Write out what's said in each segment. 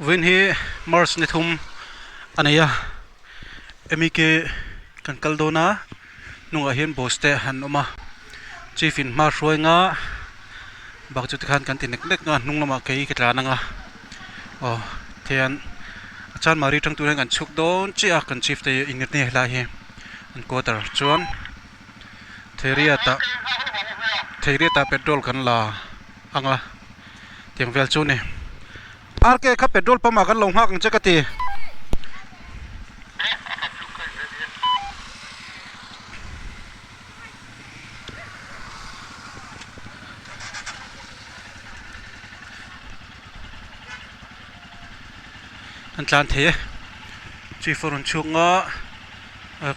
Vawiin hi March ni thum a nei a M E K kan kal dawn a hnungah hian boss te an awm a chief in hma hruai nga bak chu tikhan kan ti nek nek a hnung lamah kei ka tlan anga aw tihian a chanmari tang tur hian kan chhuk dawn chiah a kan chief te innghet nge helai hi an quarter chuan Theiriatah Theiriatah petrol kan la ang a tiang vel chu a ni R K kha petrol pump ah kan lo nghak ang che ka ti. An tlan thei e chief a rawn chhuak nga.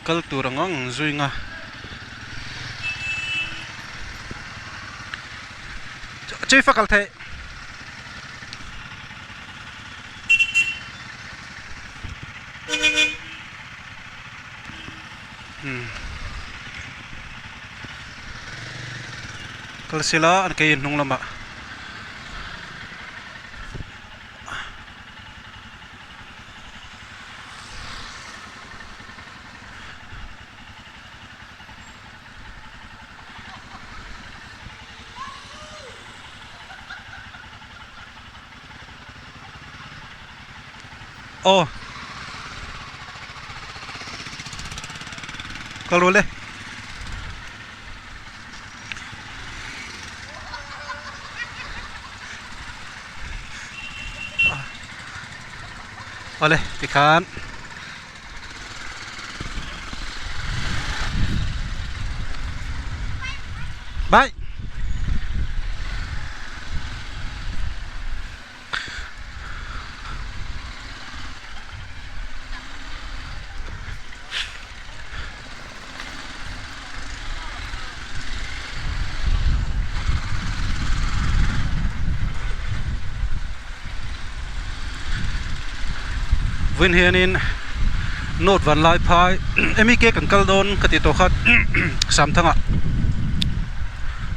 Kal tur ang ang zui nga. Chief a kal theih. Hmm. Kal sila an kei hnung lamah. Aw kal rawh le. Awle tikhan bye. Vawiin hianin note van lai phai M E K kan kal dawn ka ti tawh kha Samthanga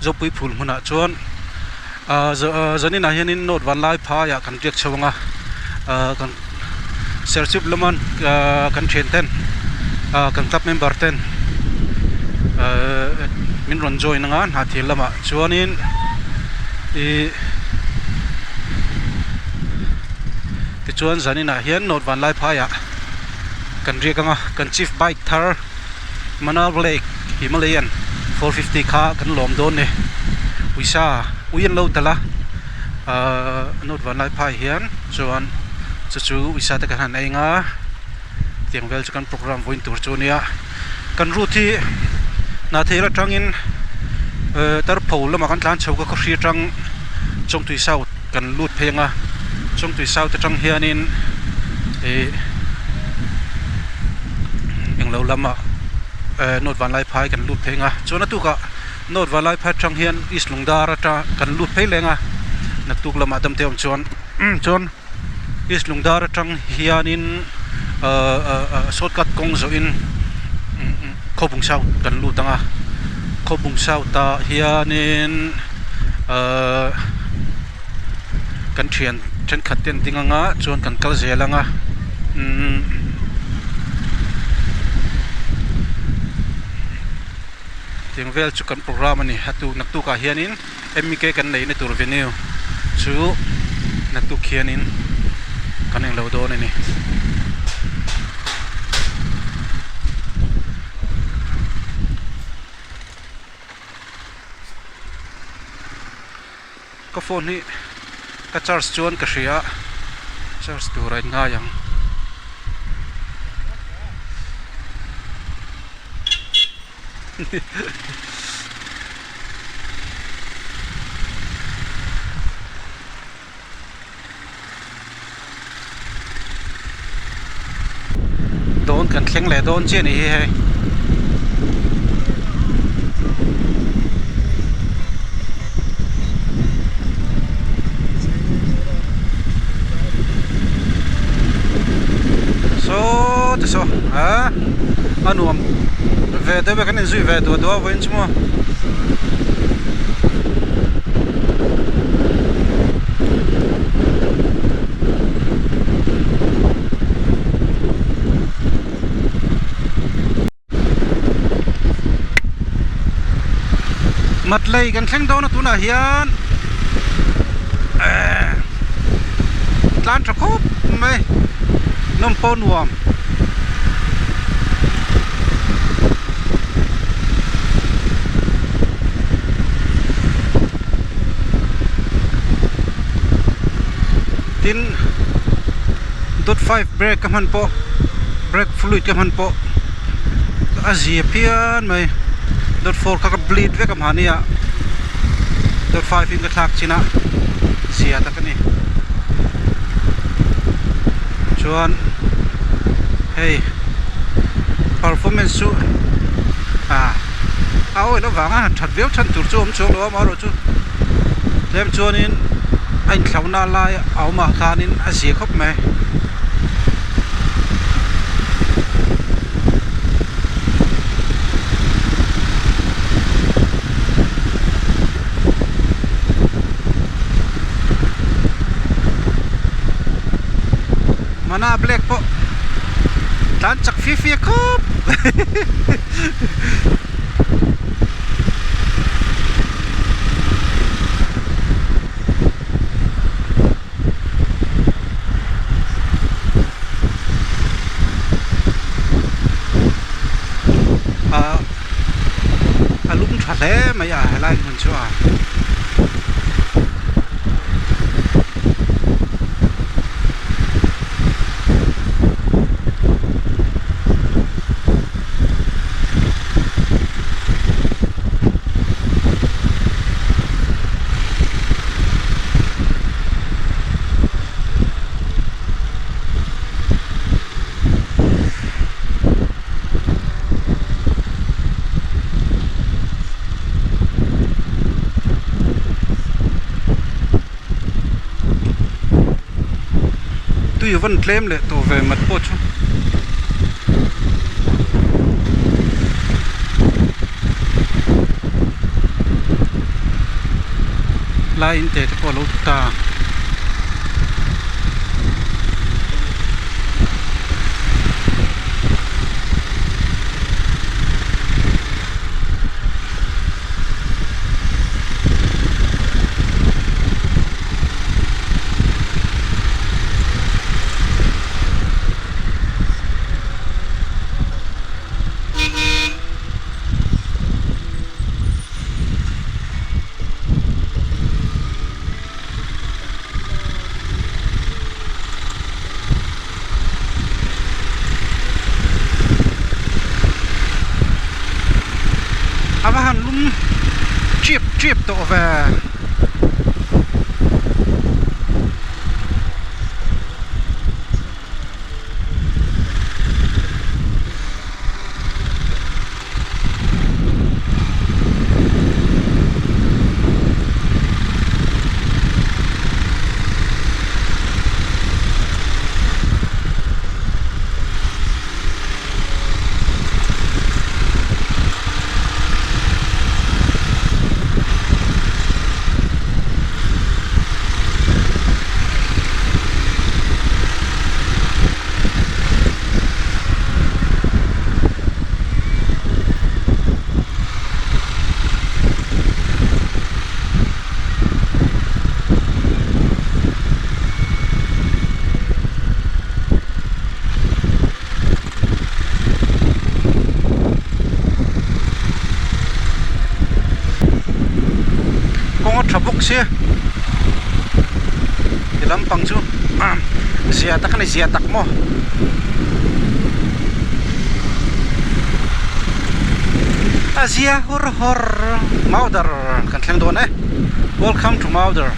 Zopui phul hmunah chuan ahh zaninah hianin note van lai phaiah kan riak chho ang a ahh kan serchhip lama ahh kan thian ten ahh kan club member ten ahh min rawn join ang a hnathil lamah chuanin ihh tichuan zaninah hian note van lai phaiah kan riak ang a kan chief bike thar Manal Lake Himalayan 450 kha kan lawm dawn ni uisa ui an lo talh a ahh note vanlai phai hian chuan chu chu uisa te kan han ei nga tiang vel chu kan program vawiin tur chu ania kan route hi hnathel atangin ehh tarpho lamah kan tlan chho ka khawhri atang chawngtui south kan lut phei anga chawngtui south atang hianin ih englo lamah eh note vanlai phai kan lut phei anga chuan a tukah note vanlai phai atang hian east lungdar atang kan lut phei leng a naktuk lamah dam te awm chuan chuan east lungdar atang hianin ah ah shortcut kawng zawhin khawbung south kan lut ang a khawbung south ah hianin ahh kan thian thenkhat te an ding ang a chuan kan kal zel ang a umm tiang vel chu kan program a ni a tu naktuk ah hianin M K kan neihna tur venue chu naktuk hianin kan englo dawn a ni. Ka phone hi ka charge chuan ka hria a charge tur a inngai ang. Dawn kan thleng leh dawn chiah a ni hi hei. Saw ti saw a a nuam ve deuh e kan inzui ve duah duah a vawiin chu maw. Matlei kan thleng dawn a tunah hian ehh tlan tha khawp mai nawm pawh nuam. Tin dot five brake ka hman pawh brake fluid ka hman pawh a zia phian mai dot four kha ka bleed vek a mahni ah dot five in ka thlak chin a zia tak a ni chuan hei performance chu ah a oil avanga han that viau chhan tur chu a awm chuang lo a amaherawhchu tlem chuanin a inthlauhna lai a awm ah khanin a zia khawp mai. Mana black pawh tlan chak fia fia khawp ah a lum tha hle mai a helai hmun chu a. Tui a van tlem leh tawh ve mat pawh chu. Lai in te te pawh a lo ta. A va han lum chip chip tawh ve. Kawng a tha bawk sia ti lampang chu zia tak a ni zia tak maw. A zia hawr hawr Mauder kan thleng dawn e welcome to Mauder.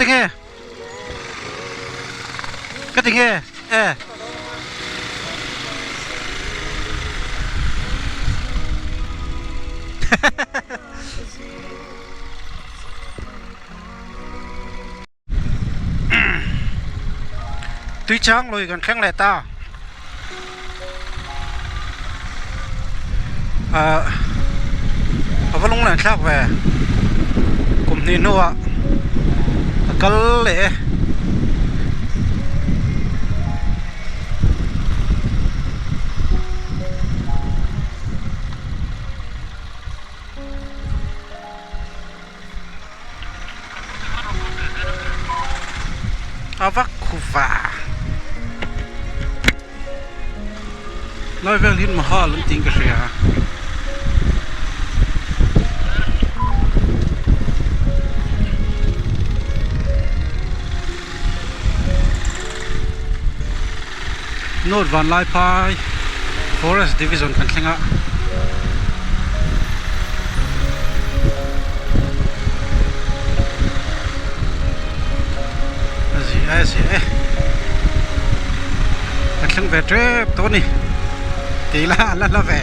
tinge ka tinge e Tui chang lui kan thleng leh ta ahh a va lung leh thlak ve kum hnih hnuah a kal leh e. A vak khuva lai vel hi mahal an tiin ka hria. North Vanlaiphai Forest Division kan thleng a. A zia e a zia e kan thleng ve tep tawh a ni tih la a la hla ve.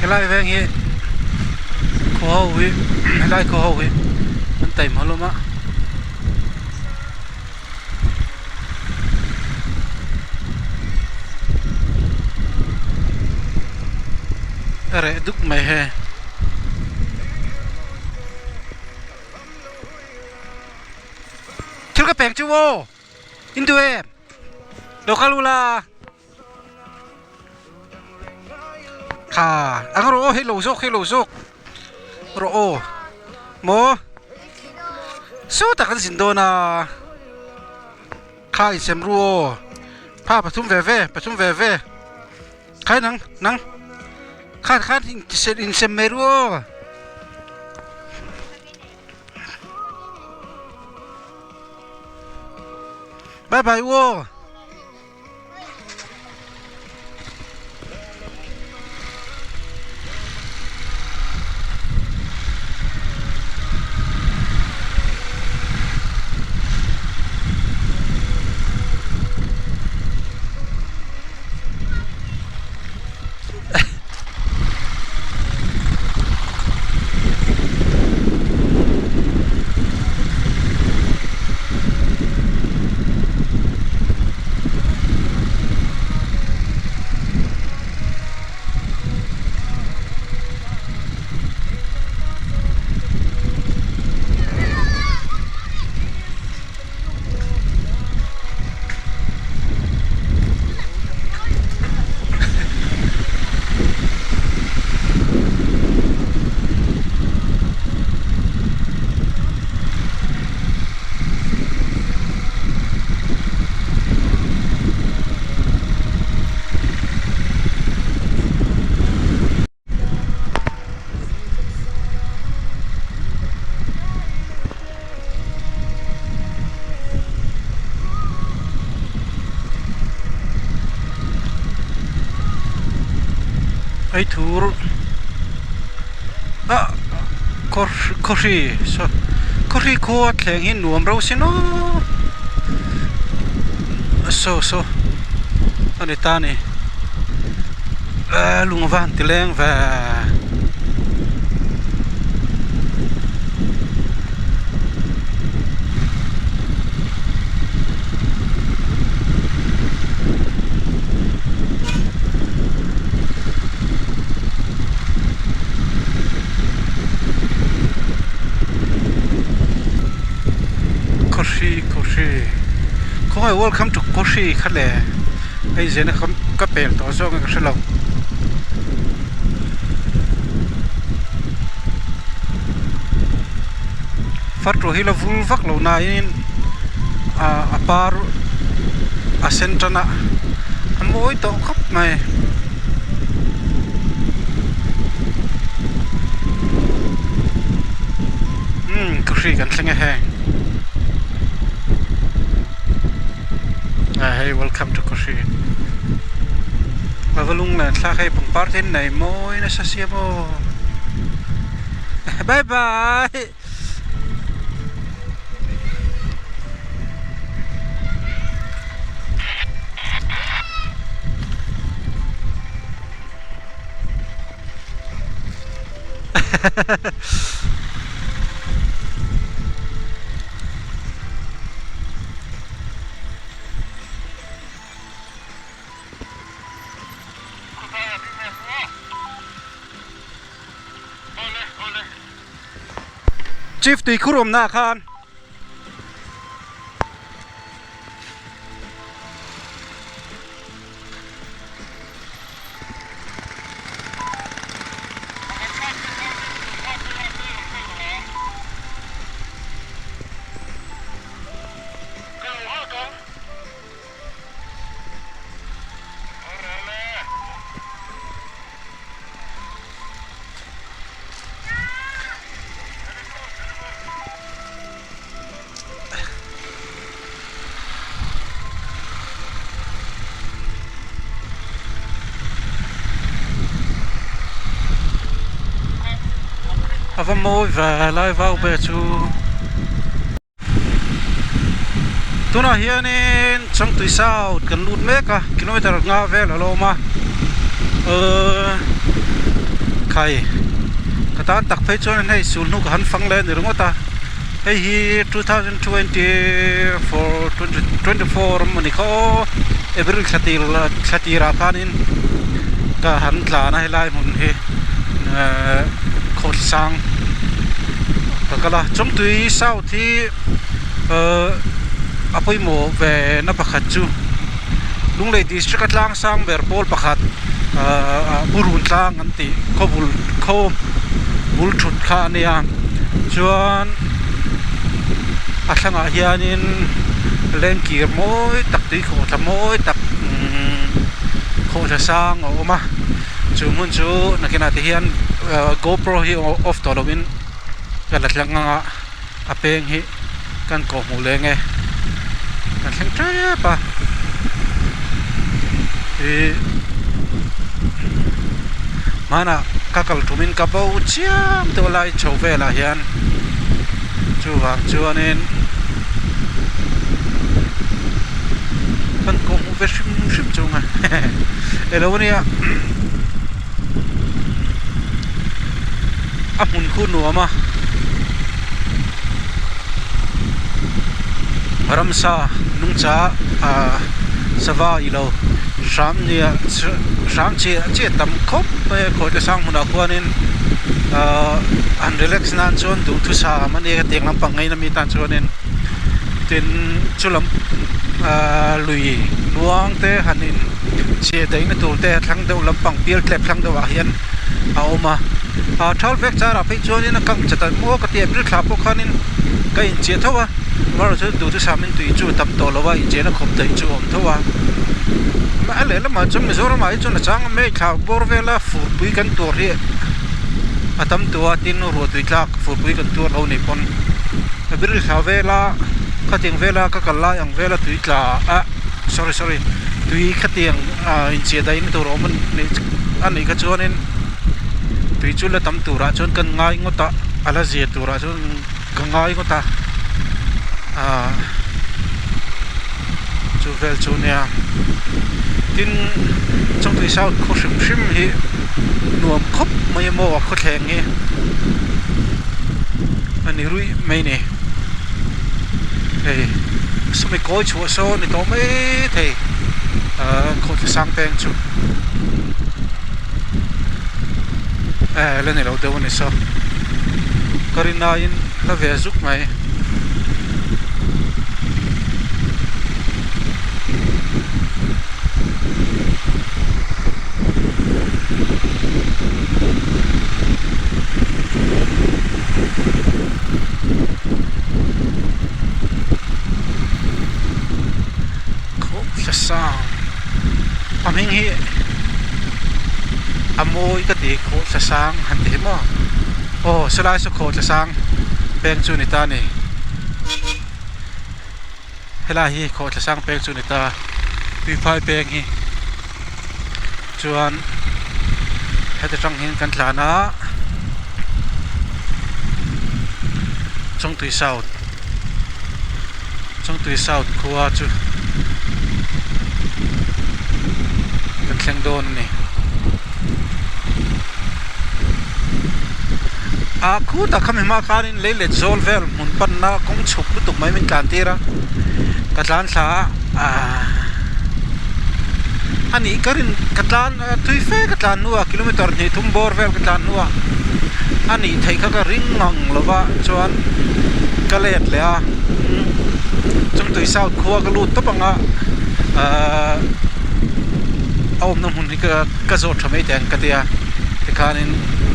Helai veng hi khaw ho hi helai khaw ho hi an taima hlawm a. A reh duk mai he. Thil ka pek chu aw in duh em lo kal ula kha ang rawh aw hei lo zawk hei lo zawk rawh aw maw. Sawtah kan zin dawn a, kha insem ru aw, pha pathum ve ve, pathum ve ve, khai nang nang kha khan insem mai ru aw. Bye bye u aw. Eithur ah khawhri saw khawhri khua thleng hi nuam reuh sin aw saw saw a ni ta a ni lung a va han ti leng ve. Khawhri khawhri khawngaih welcome to khawhri kha le hei zena ka pel tawh zawk nge ka hrelo. Fatro hi la vul vak lo nain ah a par. a sen tan a a mawi tawh khawp mai. Umm ka hri kan thleng e heng ah hei welcome to Kohri a va lung len thlak hei pangpar te in nei mawi nasa sia maw bye bye. Chief tui khur awmna ah khan A va mawi ve lai vau ve chu. Tunah hianin Changtui South kan lut mek a kilometer nga vel a lo awm a ehh khai ka tan tak phei chuan hei sul hnu ka han fang leh a ni ringawt a hei hi 2024 2024 emaw ni kha aw April thla tir thla tirah khanin ka han tlan a helai hmun hi ehh khawhsang ka kal a Chawngtui South hi ehh a pawimawh ve na pakhat chu Lunglei district a tlang sang ber pawl pakhat ehh Purun tlang an tih khaw bul khaw bul thut kha a nia chuan a thlangah hianin lengkir mawi tak tui khawhthla mawi tak umm khawhthla sang a awm a chu hmun chu nakinah te hian gopro hi off tawh lovin ka la tlang ang a a peng hi kan kawh hmuh leng e kan thleng tep a ih hmanah ka kal tumin ka bo chiam deuh lai chho velah hian chuvang chuanin kan kawh hmuh ve hrim hrim chung a elo ania a hmun khu nuam a ramsa nungcha ah sava ilo hram nia hram chiah chiah tam khawp mai a khawi te sang hmunah khuanin ahh han relax nan chuan duhthusam a nia hetiang lampang ngaina mi tan chuanin tin chulam ahh lui luang te han in chhiah daihna tur te a thlang deuh lampang pial tlep thlang deuh ah hian a awm a ah thal vek char ah phei chuanin a kang chat a maw ka ti a thla pawh khanin ka inchiah tho a amaherawhchu duhthusam in tui chu a tam tawh lo a inchiahna khawp daih chu a awm tho a a lehlamah chuan Mizoram ah hi chuan a chang a mai thla bawr vel a furpui kan tur hi a tam tawh a tin ruah tui tlak furpui kan tuar lo nih pawn a bil thla vel a khatiang vel a ka kal lai ang vel a tui tla ah sorry sorry tui khatiang ah inchiah daihna tur a awm a nih kha chuanin tui chu la tam turah chuan kan ngai ngawt a a la zia turah chuan ka ngai ngawt a ahh chu vel chu nia tin Chawngtui South khaw hrim hrim hi nuam khawp mai a maw a khawthleng hi a ni ruih mai a ni hei sawmi kawi chhuah sawn a ni tawh maithei ahh khawhthla sang peng chu eh la ni lo deuh a ni saw ka rin aiin la ve zuk mai. A mawi ka ti khawhthla sang han ti hi maw aw sawlai saw khawhthla sang peng chu a ni ta a ni helai hi khawhthla sang peng chu a ni ta tuiphai peng hi chuan heti tang hian kan tlan a Chawngtui South Chawngtui South khua chu kan thleng dawn a ni ah khutah khami hma khanin lei let zawl vel hmun panna kawng chhuk lutuk mai min tlan tir a ka tlan thla a ahh a nih ka rin ka tlan tui fe ka tlan hnuah kilometer hnih thum bawr vel ka tlan hnuah a nih theih kha ka ring ngang lo va chuan ka let leh a Chawngtui South khua ka lut tawp ang a ahh a awmna hmun hi ka ka zawt tha mai teh ang ka tia tikhanin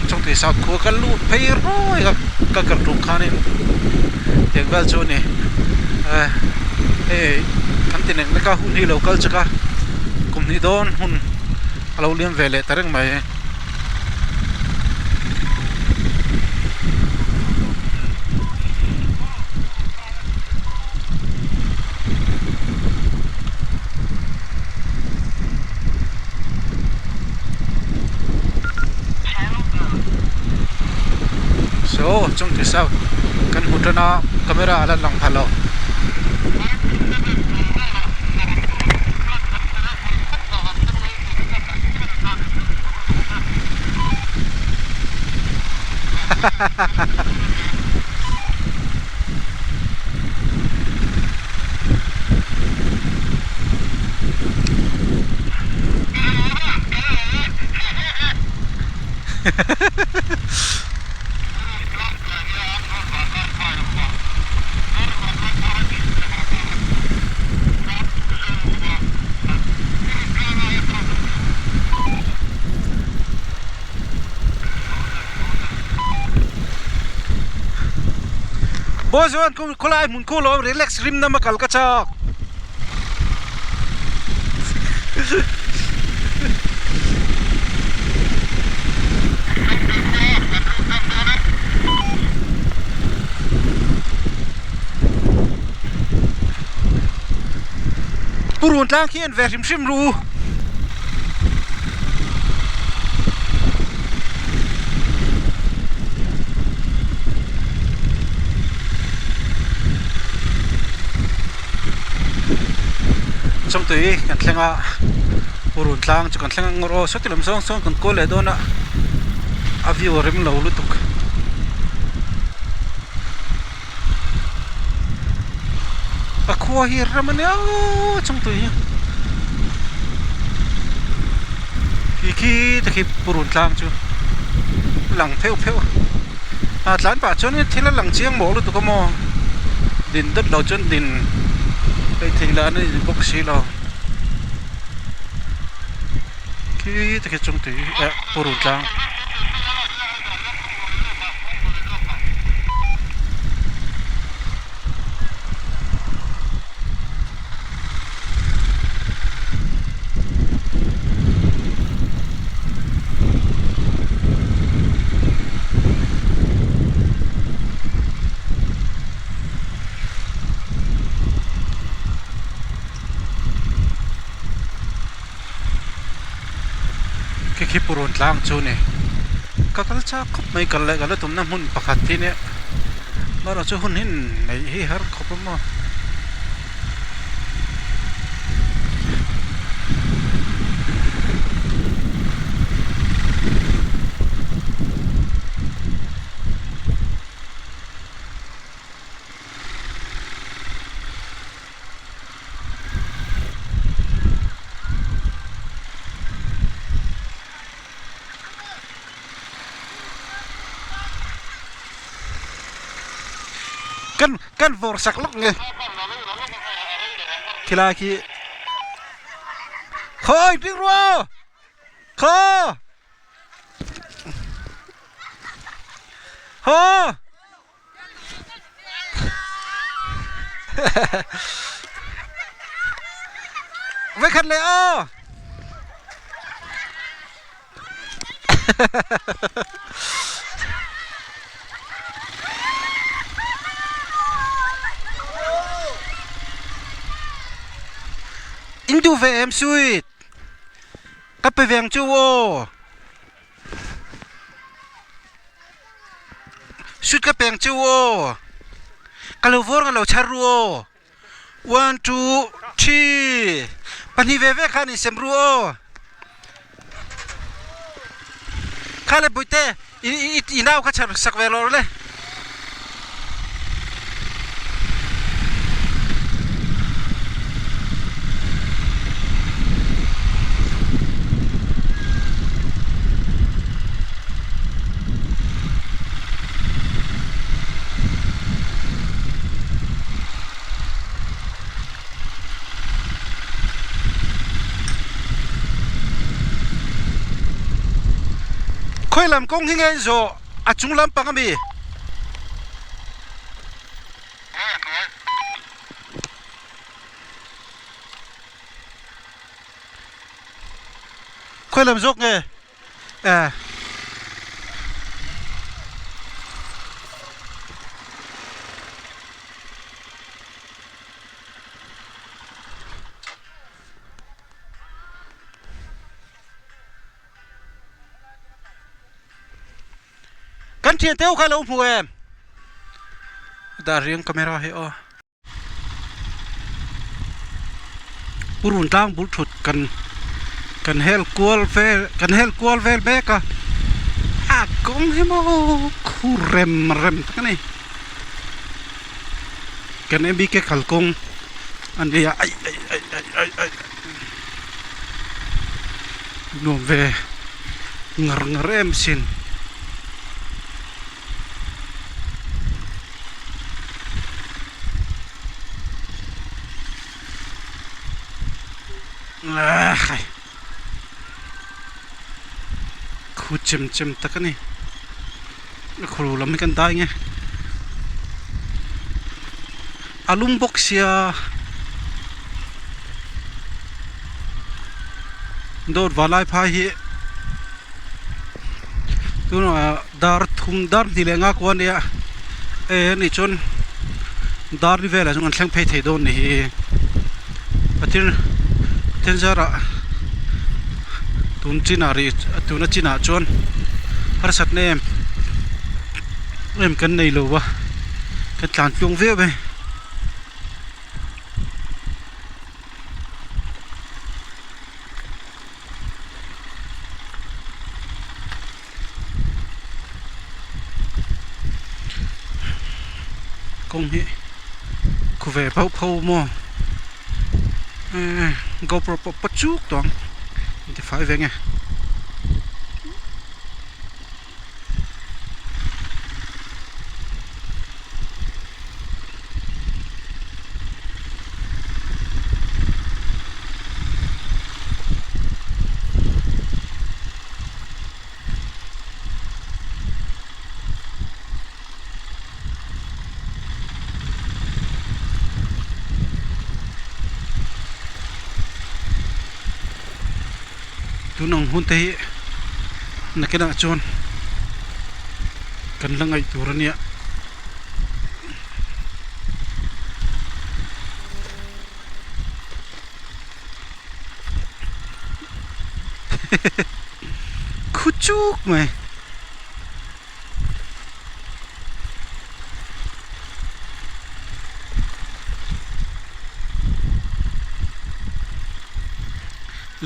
Chawngtui South khua ka lut phei ruai a ka kal tum khanin tiang vel chu a ni eh hei kan ti nek nek a hun hi lo kal chak a kum hnih dawn hun a lo liam ve leh ta reng mai. Saw Chawngtui South kan hmu tan a camera a la lang pha lo. Boss chuan khawlai hmun khu lo relax rim na kal ka chak. Purun tlang khi en ve hrim hrim ru. Chawngtui kan thleng a purun tlang chu kan thleng ang ngawr aw sawti lam zawng sawn kan kawl leh dawn a a view a rem lo lutuk. A khua hi ram a nia chawngtui hi khi khi te khi purun tlang chu lang pheuh pheuh a tlan pah chuan thil a lang chiang mawh lutuk a maw din dawt lo chuan din hei thei lah a ni bawk si lo khi te khi chawngtui eh purun tlang. Khi khi purun tlang chu a ni ka kal chak khawp mai kal leh ka la tumna hmun pakhat hi nia amaherawh chu hun hi neih hi har khawp a maw. Kan kan vawr sak lawk nge khilai khi khawi ding rua khaw haw. Vekhat leh aw. In duh ve em sweet? Ka pe veng chu aw. Sweet ka peng chu aw. Ka lo vawr nga lo chhar ru aw. One two three pahnih ve ve khan insem ru aw. Kha le Buite i nau kha chhar sak ve lawr le. Khawi lam kawng hi nge in zawh a chung lampang ami? Khawi lam zawk nge? Eh. Kan thian teuh kha lo hmu em? Dah riang camera hi aw. Purun tlang bul thut kan kan hel kual vel kan hel kual vel mek a a kawng hi maw khu rem rem tak a ni kan M_B_K kalkawng a ni a aih aih aih aih aih aih nuam ve ngar ngar em sin. Khu chem chem tak a ni a khawlo lam hi kan dai nge a lum bawk sia dawt valai phai hi tunah dar thum dar hnih leh nga kual ania e ani chuan dar ni velah chuan kan thleng phei thei dawn ni hi pathian pathian zarah tun chinah rih tuna chinah chuan harsatna em em kan nei lo a kan tlan tluang viau e. Kawng hi khu ve phauh phauh maw eee gopro pawh pawt chuk tawh ang intifai ve nge. Tun ang hun te hi nakinah chuan kan la ngaih tur a nia. Khu chuk mai.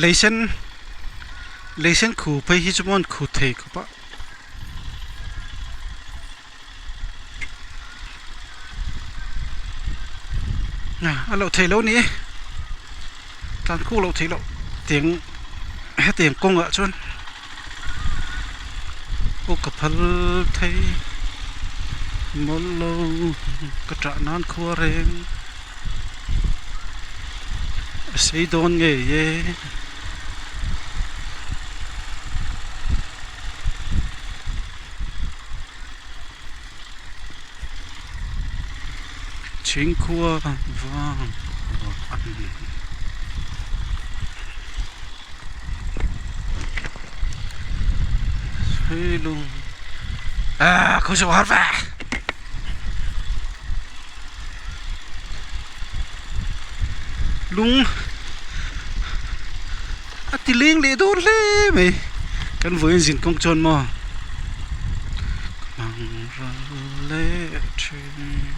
Lei sen lei sen khu phei hi chu maw an khu thei khawp a. A loh theih loh a ni e tlan kuk loh theih loh tiang hetiang kawngah chuan aw ka phal thei mawlh lo ka ṭah nan khua reng a sei dawn ngei e. Chhingkhua vang a ni. Hei lung ah khaw zawh har ve. Lung a ti leng leh dawn hle mai kan vawiin zin kawng chuan maw ka hmang ral leh thin.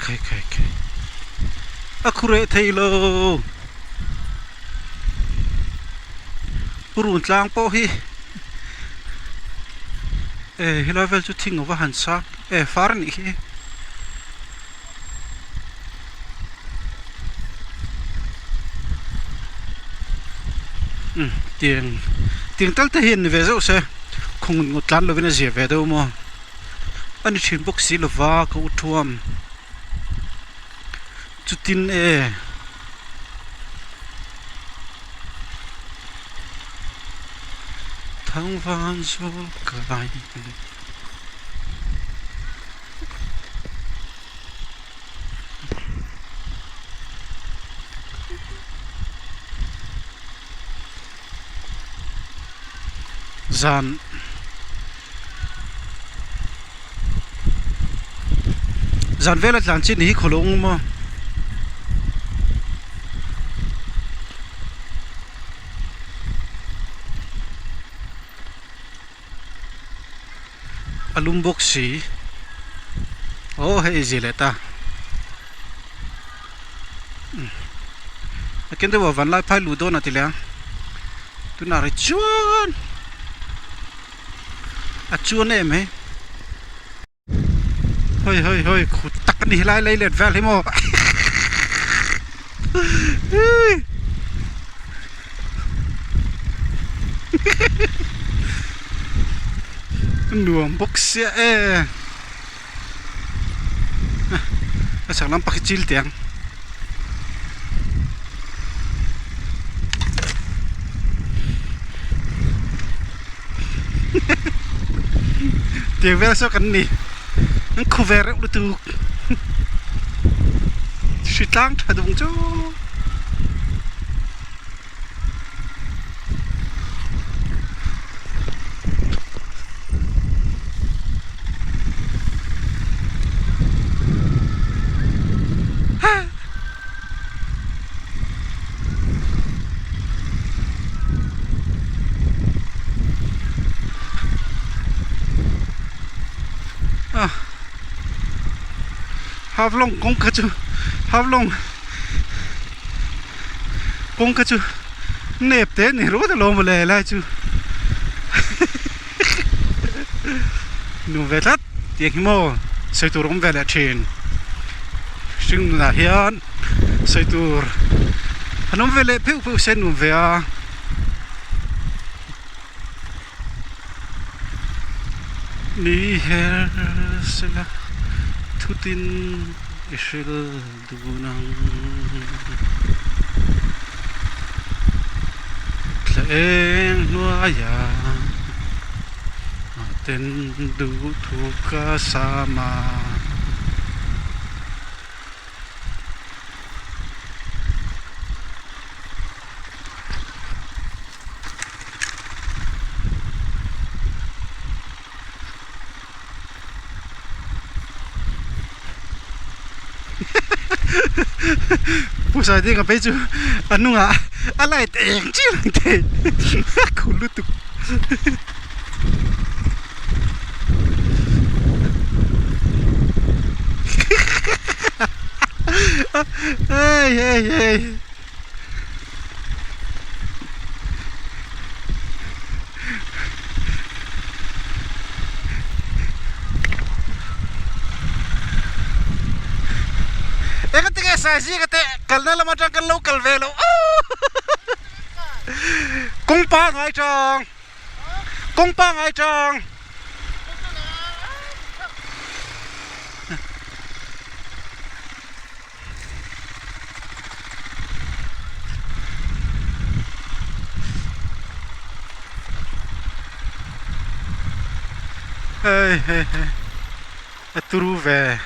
Khai khai khai a khu reh thei lo. Purun tlang pawh hi eh helai vel chu thing ava han sang eh far anih hi. Umm tiang tiang tal te hi an ni ve zeuh se khaw ngut ngut tlan lovin a zia ve deuh maw a ni thin bawk si lova ka u thuam chutin e. Thangvan zawl kai. Zan zan vela tlan chin hi khawlung maw. A lum bawk si aw hei zia leh ta a ken deuh a van lai phai luh dawn a ti leh ang tunah ri chuan a chuan em hi. Hoi hoi hoi khut tak a ni helai lei let vel hi maw nuam bawk sia e a chhak lam pakhat chil teh ang. Tiang vel saw kan ni an khu ve reuh lutuk hri tlang tha duh ang chu. Haflong kawng kha chu Haflong kawng kha chu nep te a ni ruat alawm mawle helai chu nuam ve tlat tiang hi maw sawi tur awm ve leh thin hring nunah hian sawi tur an awm ve leh pheuh pheuh se nuam ve a. Ni her sela thutin i hril dun ang. Thla eng hnuaia mahten duh thu ka sam a. Pawisa ding a phei chu a hnungah a light eng chiah ang thei a khur lutuk. Hei hei hei. Engati nge Saizika te kalna lam atang kan lo kal ve loh kawng pangai tang kawng pangai tang. Hei hei hei a turu ve.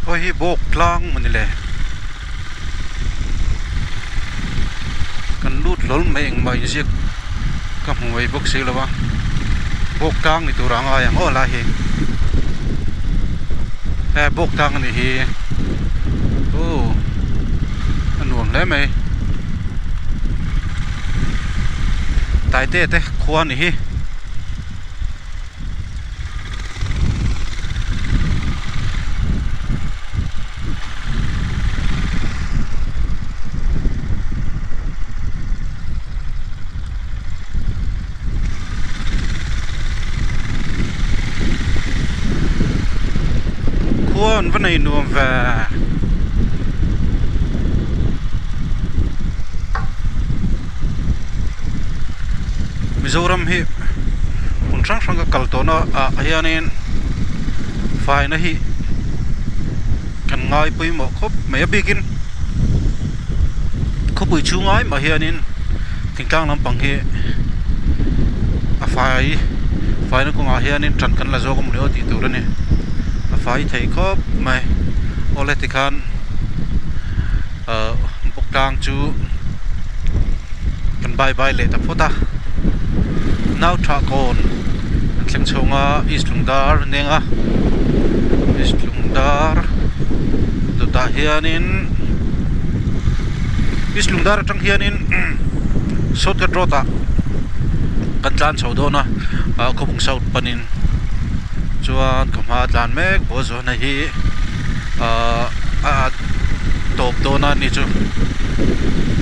Hawi hi bawk tlang maw ni le kan lut hlawl mai engmah inziak ka hmu mai bawk si lo a bawk tlang ni tur a ngai ang aw lai hi he bawk tlang a nih hi aw a nuam hle mai taite te khua a ni hi. Khua an va nei nuam ve. Mizoram hi hmun hrang hrang ka kal tawhna ah hianin faina hi kan ngai pawimawh khawp mai a bikin khawpui chhung ai mah hianin thingtlang lampang hi a fai faina kawngah hianin ṭan kan la zawk a mawni aw tih tur a ni a fai thei khawp mai awle tikhan ahh bawk tlang chu kan bye bye leh ta phawt a nau tha kawn an thleng chhung a east lungdar an eng a east lungdar dawtah hianin east lungdar atang hianin shortcut road ah kan tlan chho dawn a ah khawbung south panin chuan ka hma tlan mek ball zawhna hi ahh a tawp dawn a ni chu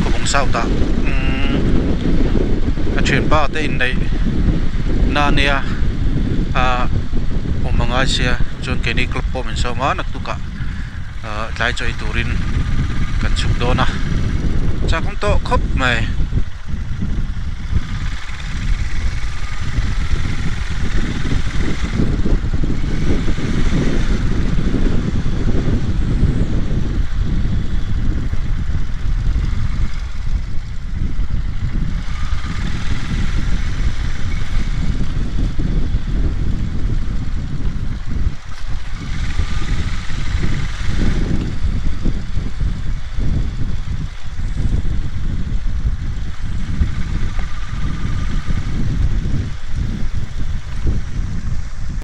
khawbung south ah umm a thianpa te inneih na ania ahh awm a ngai sia chuan keini club pawh min sawm a naktuk ah ahh tlai chaw ei turin kan chhuk dawn a chak awm tawh khawp mai.